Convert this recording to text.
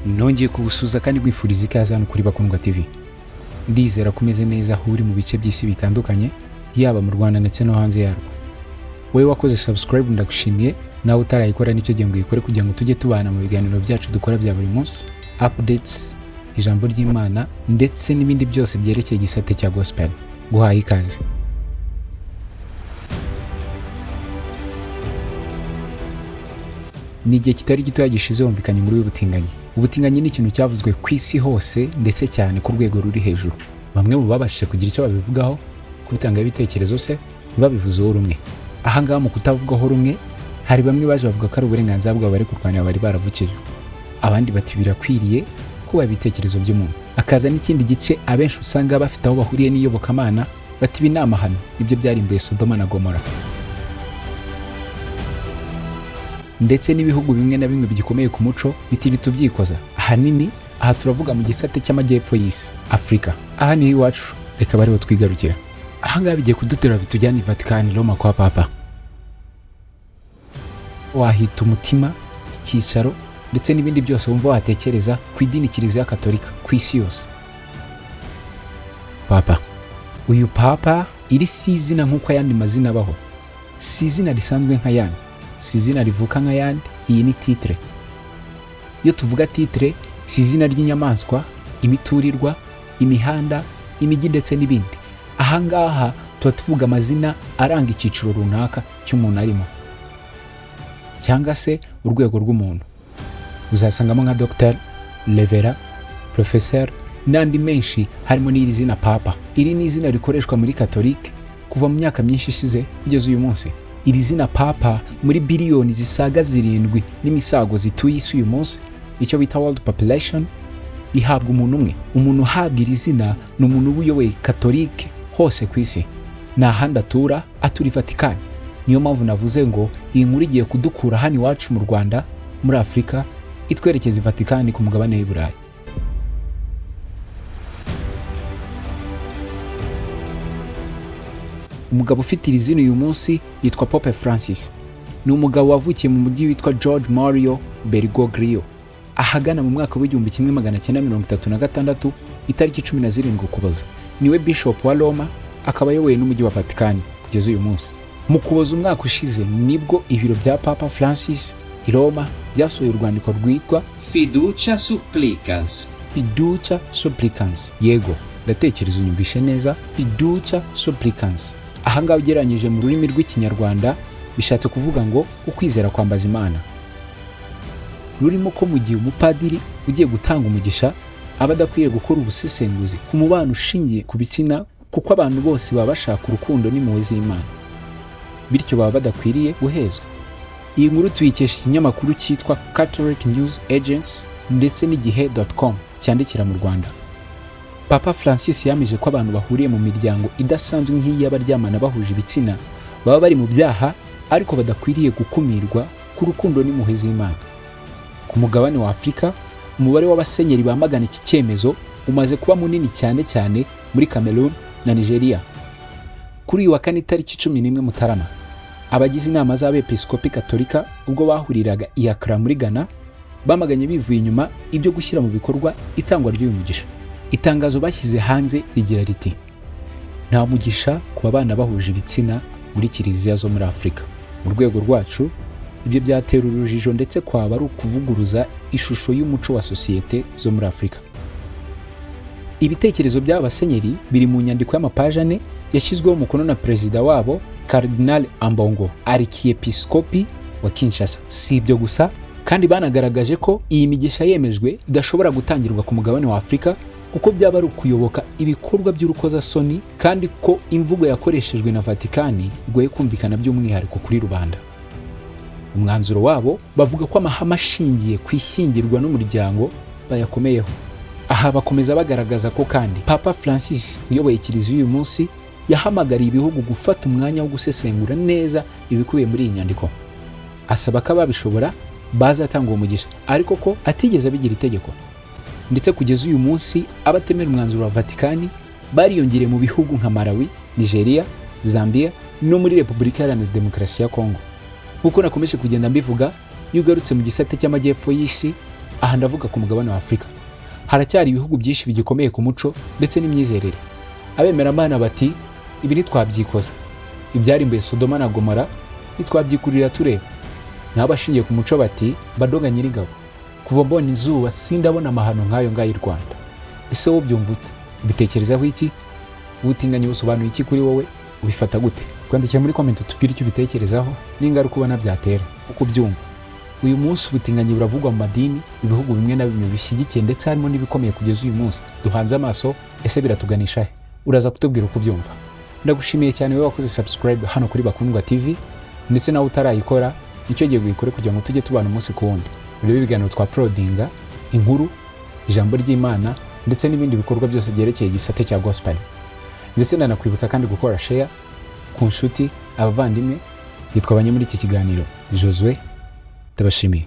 Nongeye kugusuhuza kandi nkwifuriza ikaze hano kuri Bakundwa TV. Ndizera ko umeze neza aho uri mu bice by'isi bitandukanye, yaba mu Rwanda ndetse no hanze yarwo. Wowe wakoze subscribe ndagushimiye, nawe utarayikora nicyo gihe ngo uyikore kugira ngo tujye tubana mu biganiro byacu dukora bya buri munsi, updates, ijambo ry'Imana ndetse n'ibindi byose byerekeye igisate cya gospel. Guhaye ikaze. Ni igihe kitari gitoya gishize humvikanye inkuru y'ubutinganyi. Ubutinganyi ni ikintu cyavuzwe ku isi hose ndetse cyane ku rwego ruri hejuru. Bamwe mu babashije kugira icyo babivugaho, kubitangaho ibitekerezo se, ntibabivuzeho rumwe. Aha ngaha mu kutavugaho rumwe, hari bamwe baje bavuga ko ari uburenganzira bwabo bari kurwanira bari baravukije. Abandi bati birakwiriye kubaha ibitekerezo by'umuntu. Akaza n'ikindi gice abenshi usanga bafite aho bahuriye n'iyobokamana, bati ibi ni amahano, nibyo byarimbuye Sodoma na Gomora. Ndetse n'ibihugu bimwe na bimwe bigikomeye ku muco bitiri tubyikoza. Ahanini aha turavuga mu gisate cy'amajyepfo y'isi, Afurika. Aha niho iwacu, reka bariho twigarukira. Aha ngaha bigiye kudutera bitujyana i Vatikani, Roma kwa Papa. Wahita umutima, icyicaro ndetse n'ibindi byose wumva watekereza ku idini Kiliziya Katolika ku isi yose. Papa. Uyu Papa iri si izina nk'uko ayandi mazina abaho. Si izina risanzwe nk'ayandi. Si izina rivuka nk'ayandi, iyi ni titre. Iyo tuvuga titre, si izina ry'inyamaswa, imiturirwa, imihanda, imijyi ndetse n'ibindi. Aha ngaha tuba tuvuga amazina aranga icyiciro runaka cy'umuntu arimo, cyangwa se urwego rw'umuntu. Uzasangamo nka Dr, Revera, Professeur n'andi menshi harimo n'iri zina Papa. Iri ni izina rikoreshwa muri Katolike kuva mu myaka myinshi ishize kugeza uyu munsi. Iri zina Papa muri biliyoni zisaga 7 n'imisago zituye isi uyu munsi, icyo bita world population, rihabwa umuntu umwe. Umuntu uhabwa iri zina ni umuntu uba uyoboye Katolike hose ku isi. Nta handi atura, atura i Vatikani. Niyo mpamvu navuze ngo iyi nkuru igiye kudukura hano iwacu mu Rwanda, muri Afurika, itwerekeza i Vatikani ku mugabane w'i Burayi. Umugabo ufite iri zina uyu munsi yitwa Pope Francis. Ni umugabo wavukiye mu mujyi witwa George Mario Bergoglio, ahagana mu mwaka w'1936 itariki 17 Ukuboza. Niwe Bishop wa Roma, akaba ayoboye n'umujyi wa Vatikani kugeza uyu munsi. Mu Kuboza umwaka ushize nibwo ibiro bya Papa Francis i Roma byasohoye urwandiko rwitwa Fiducia Supplicans. Fiducia Supplicans. Yego, ndatekereza unyumvishe neza, Fiducia Supplicans. Aha ngaha ugereranyije mu rurimi rw'Ikinyarwanda bishatse kuvuga ngo ukwizera kwambaza Imana. Rurimo ko mu gihe umupadiri ugiye gutanga umugisha aba adakwiye gukora ubusesenguzi ku mubano ushingiye ku bitsina, kuko abantu bose baba bashaka urukundo n'impuhwe z'Imana, bityo baba badakwiriye guhezwa. Iyi nkuru tuyikesha ikinyamakuru cyitwa Catholic News Agency ndetse n'igihe.com cyandikira mu Rwanda. Papa Francis yamije ko abantu bahuriye mu miryango idasanzwe nk'iy'abaryamana bahuje ibitsina baba bari mu byaha, ariko badakwiriye gukumirwa ku rukundo n'impuhwe z'Imana. Ku mugabane wa Afurika, umubare w'abasenyeri bamagana iki cyemezo umaze kuba munini cyane cyane muri Cameroon na Nigeria. Kuri uyu wa kane itariki 11 Mutarama, abagize inama z'abepiskopi Katolika ubwo bahuriraga i Accra muri Ghana, bamaganye bivuye inyuma ibyo gushyira mu bikorwa itangwa ry'uyu mugisha. Itangazo bashyize hanze rigira riti: nta mugisha ku babana bahuje ibitsina muri kiliziya zo muri Afurika. Mu rwego rwacu, ibyo byatera urujijo ndetse kwaba ari ukuvuguruza ishusho y'umuco wa sosiyete zo muri Afurika. Ibitekerezo by'aba basenyeri biri mu nyandiko y'amapaje 4 yashyizweho umukono na perezida wabo Cardinal Ambongo, arkiyepiskopi wa Kinshasa. Si ibyo gusa kandi, banagaragaje ko iyi migisha yemejwe idashobora gutangirwa ku mugabane wa Afurika, kuko byaba ari ukuyoboka ibikorwa by'urukozasoni, kandi ko imvugo yakoreshejwe na Vatikani igoye kumvikana by'umwihariko kuri rubanda. Umwanzuro wabo bavuga ko amahame ashingiye ku ishyingirwa n'umuryango bayakomeyeho. Aha bakomeza bagaragaza ko kandi Papa Francis uyoboye kiliziya uyu munsi yahamagariye ibihugu gufata umwanya wo gusesengura neza ibikubiye muri iyi nyandiko, asaba ko ababishobora bazatanga uwo mugisha, ariko ko atigeze abigira itegeko. Ndetse kugeza uyu munsi abatemera umwanzuro wa Vatikani bariyongereye mu bihugu nka Malawi, Nigeria, Zambia no muri Repubulika Iharanira Demokarasi ya Kongo. Nk'uko nakomeje kugenda mbivuga, iyo ugarutse mu gisate cy'amajyepfo y'isi Aha ndavuga ku mugabane wa Afurika. Haracyari ibihugu byinshi bigikomeye ku muco ndetse n'imyizerere. Abemeramana bati ibi ntitwabyikoza, ibyarimbuye Sodoma na Gomora ntitwabyikurira tureba. Naho abashingiye ku muco bati badoga nyir'ingabo, kuva mbonye izuba sindabona amahano nk'ayo ngayo i Rwanda. Ese wowe ubyumva ute? Ubitekerezaho iki? Ubutinganyi busobanuye iki kuri wowe? Ubifata gute? Twandikira muri comment utubwire icyo ubitekerezaho n'ingaruka ubona byatera uko ubyumva. Uyu munsi ubutinganyi buravugwa mu madini, ibihugu bimwe na bimwe bishyigikiye ndetse harimo n'ibikomeye kugeza uyu munsi duhanze amaso. Ese biratuganisha he? Uraza kutubwira uko ubyumva. Ndagushimiye cyane wowe wakoze subscribe hano kuri Bakundwa TV, ndetse nawe utarayikora nicyo gihe uyikore kugira ngo tujye tubana umunsi ku wundi, urebe ibiganiro twa uploadinga, inkuru, ijambo ry'Imana ndetse n'ibindi bikorwa byose byerekeye igisate cya gospel. Ndetse ndanakwibutsa kandi gukora share ku nshuti, abavandimwe. Yitwa abanye muri iki kiganiro Josue, ndabashimiye.